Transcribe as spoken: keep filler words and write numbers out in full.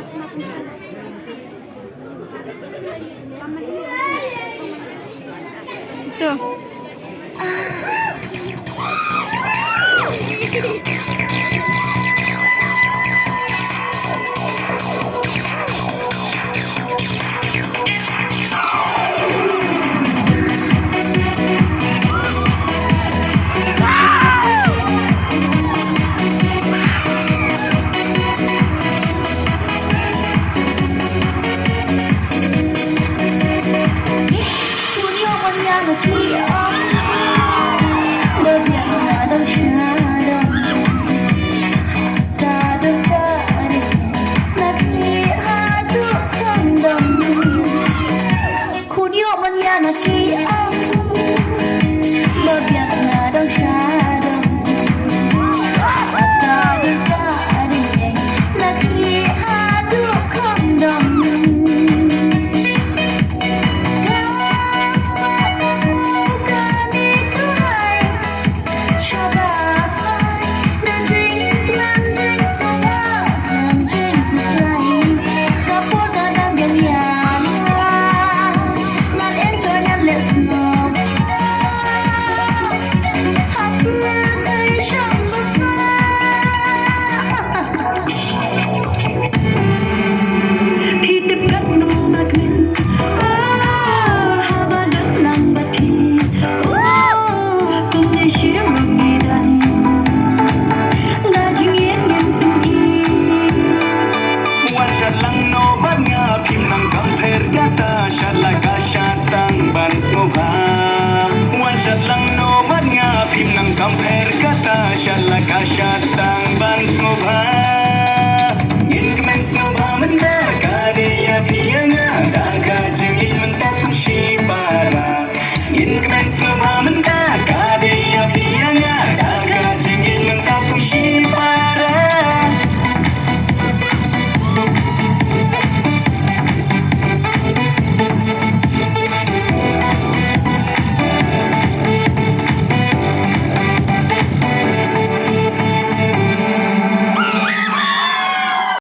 Tu. Khun ïoh man ïa na ki ong. Ba biang na dong sha dong. Ka dong ka ding ding. Na ki ha du khom dong. Ka spa ka ni ka hai. Phi tip katno ba kmen. Ah, haba dang lang bad phi. Oh, kumne shu ngi don. Nga jingïeit ngim pyni. Wan shad lang noh bad nga, phim nang compare kata, shad la ka shad tang ban sngewbha. Wan shad lang noh bad nga, phim nang compare kata, shad la ka shad tang ban sngewbha. Ngin kmen sngewbha mynta, ka dei ïa phi ïa nga, da ka jingïeit mynta kum shi para. Ngin kmen sngewbha mynta.